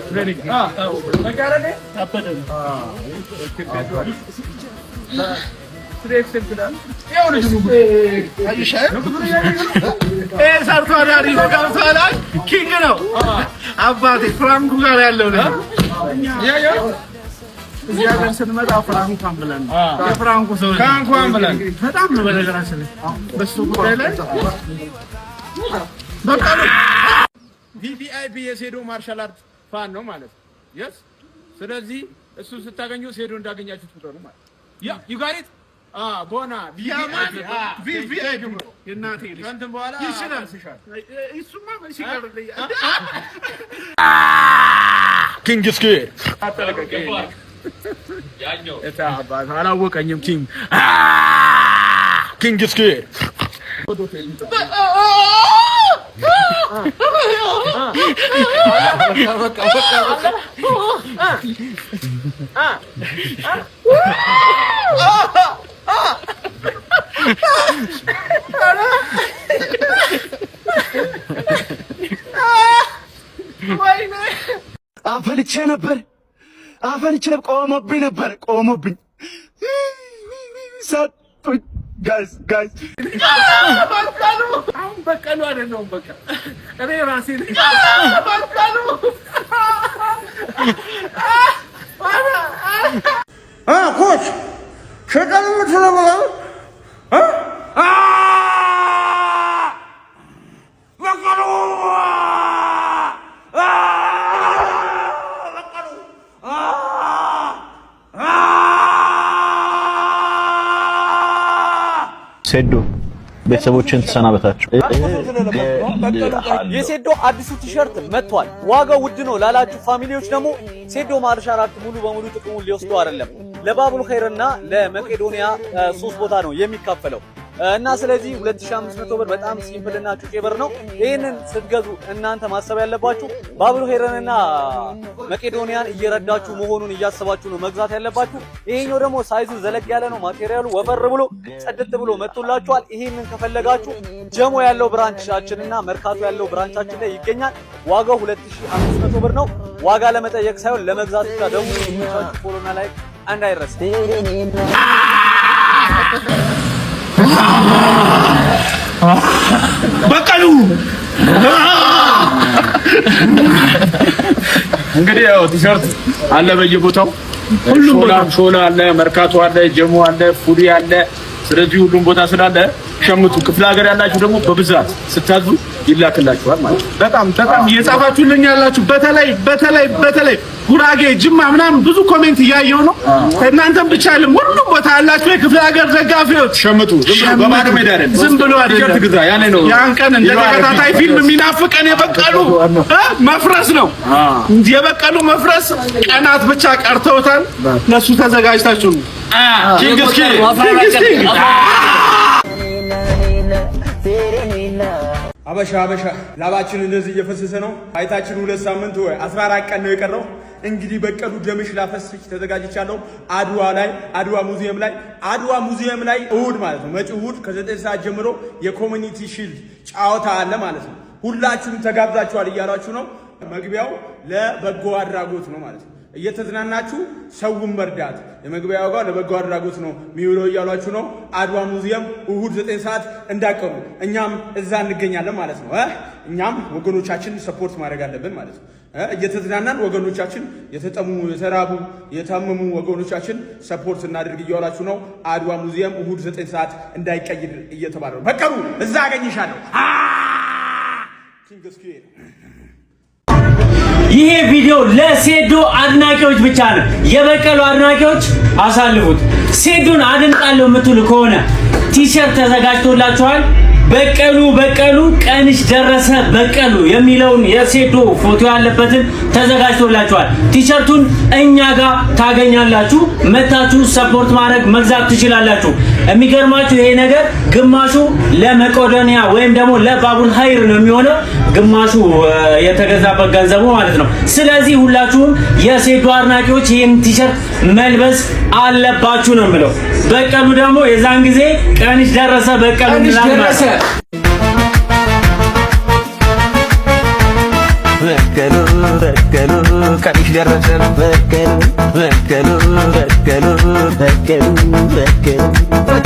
Training በቃ አይደለ? ሰርቶ አዳሪ ነው። ገብቶሃል? King ነው አባቴ። ፍራንኩ ጋር ያለው ነው። እዚህ ሀገር ስንመጣ ፍራንኳን ብለን ነው። የፍራንኩ ሰው ነን። ፍራንኳን ብለን በጣም ነው። በነገራችን ላይ በሱ ጉዳይ ላይ በቃ ነው። VVIP የሴዶ martial art fan ነው ማለት ነው። Yes፣ ስለዚህ እሱን ስታገኙ ሴዶ እንዳገኛችሁ ትቁጠሩ ማለት yeah, you got it ቦና። ያማን VVIP የእናቴ ልጅ። ከእንትን በኋላ ይችላል። እሱማ ሲቀርልኝ። King ስኩዌር አላወቀኝም። King King ስኩዌር። አፈልቼ ነበር፣ አፈልቼ ቆሞብኝ ነበር፣ ቆሞብኝ ሰጡኝ። Guys, guys. በቀሉ አሁን በቀሉ አይደለሁም። በቃ እኔ ራሴ ነኝ። በቀሉ። Coach ሸቀል የምትለው በቀሉ በቀሉ። ሴዶ ቤተሰቦችን ተሰናበታቸው። የሴዶ አዲሱ ቲሸርት መጥቷል። ዋጋው ውድ ነው ላላችሁ family ዎች ደግሞ ሴዶ martial art ሙሉ በሙሉ ጥቅሙን ሊወስደው አይደለም። ለባቡል ኸይርና ለመቄዶንያ ሶስት ቦታ ነው የሚካፈለው እና ስለዚህ 2500 ብር በጣም simple እና ጩጬ ብር ነው። ይህንን ስትገዙ እናንተ ማሰብ ያለባችሁ ባቡል ኸይርንና መቄዶንያን እየረዳችሁ መሆኑን እያሰባችሁ ነው መግዛት ያለባችሁ። ይሄኛው ደግሞ size ኡ ዘለግ ያለ ነው። Material ኡ ወፈር ብሎ ጸድት ብሎ መጥቶላችኋል። ይሄንን ከፈለጋችሁ ጀሞ ያለው branch ኣችንና መርካቶ ያለው branch ኣችን ላይ ይገኛል። ዋጋው 2500 ብር ነው። ዋጋ ለመጠየቅ ሳይሆን ለመግዛት ብቻ ደውሉ። Follow ና like እንዳይረሳ። በቀሉ። እንግዲህ ያው ቲሸርት አለ በየቦታው፣ ሁሉም ቦታ። ሾላ አለ፣ መርካቶ አለ፣ ጀሞ አለ፣ ፉሪ አለ። ስለዚህ ሁሉም ቦታ ስላለ ሸምቱ። ክፍለ ሀገር ያላችሁ ደግሞ በብዛት ስታዙ ይላክላችኋል ማለት ነው። በጣም በጣም እየጻፋችሁልኝ ያላችሁ በተለይ በተለይ በተለይ ጉራጌ፣ ጅማ ምናምን ብዙ comment እያየሁ ነው። እናንተም ብቻ አይደለም፣ ሁሉም ቦታ ያላችሁ የክፍለ ሀገር ደጋፊዎች ሸምቱ። ዝም ብሎ በባዶ ሜዳ አይደለም። ዝም ብሎ አይደለም። ቲሸርት ግዛ። ያኔ ነው ያን ቀን እንደ ተከታታይ ፊልም የሚናፍቀን የበቀሉ መፍረስ ነው። የበቀሉ መፍረስ ቀናት ብቻ ቀርተውታል። ለሱ ተዘጋጅታችሁ ነው። King ስኪ King። አበሻ አበሻ ላባችን እንደዚህ እየፈሰሰ ነው። Fight ኣችን 2 ሳምንት ወይ 14 ቀን ነው የቀረው። እንግዲህ በቀሉ ደምሽ ላፈስሽ ተዘጋጅቻለሁ። አድዋ ላይ፣ አድዋ ሙዚየም ላይ፣ አድዋ ሙዚየም ላይ እሁድ ማለት ነው፣ መጪው እሁድ ከ9 ሰዓት ጀምሮ የ Community Shield ጨዋታ አለ ማለት ነው። ሁላችሁም ተጋብዛችኋል እያሏችሁ ነው። መግቢያው ለበጎ አድራጎት ነው ማለት ነው። እየተዝናናችሁ ሰውን መርዳት፣ የመግቢያ ዋጋው ለበጎ አድራጎት ነው የሚውለው እያሏችሁ ነው። አድዋ ሙዚየም እሁድ 9 ሰዓት እንዳቀሩ እኛም እዛ እንገኛለን ማለት ነው። እኛም ወገኖቻችን support ማድረግ አለብን ማለት ነው። እየተዝናናን ወገኖቻችን የተጠሙ፣ የተራቡ፣ የታመሙ ወገኖቻችን support እናድርግ እያሏችሁ ነው። አድዋ ሙዚየም እሁድ 9 ሰዓት እንዳይቀይር እየተባለ ነው። በቀሉ እዛ አገኝሻለሁ። King ስኩዌር። ይሄ ቪዲዮ ለሴዶ አድናቂዎች ብቻ ነው። የበቀሉ አድናቂዎች አሳልፉት። ሴዶን አድንቃለሁ የምትሉ ከሆነ ቲሸርት ተዘጋጅቶላችኋል። በቀሉ በቀሉ ቀንሽ ደረሰ በቀሉ የሚለውን የሴዶ ፎቶ ያለበትን ተዘጋጅቶላችኋል። ቲሸርቱን እኛ ጋር ታገኛላችሁ። መታችሁ support ማድረግ መግዛት ትችላላችሁ። የሚገርማችሁ ይሄ ነገር ግማሹ ለመቄዶንያ ወይም ደግሞ ለባቡል ኸይር ነው የሚሆነው፣ ግማሹ የተገዛበት ገንዘቡ ማለት ነው። ስለዚህ ሁላችሁም የሴዶ አድናቂዎች ይህን ቲሸርት መልበስ አለባችሁ ነው የምለው። በቀሉ ደግሞ የዛን ጊዜ ቀንሽ ደረሰ በቀሉ እንላለን ማለት ነው። በቀሉ በቀሉ ቀንሽ ደረሰ በቀሉ በቀሉ በቀሉ በቀሉ በቀሉ።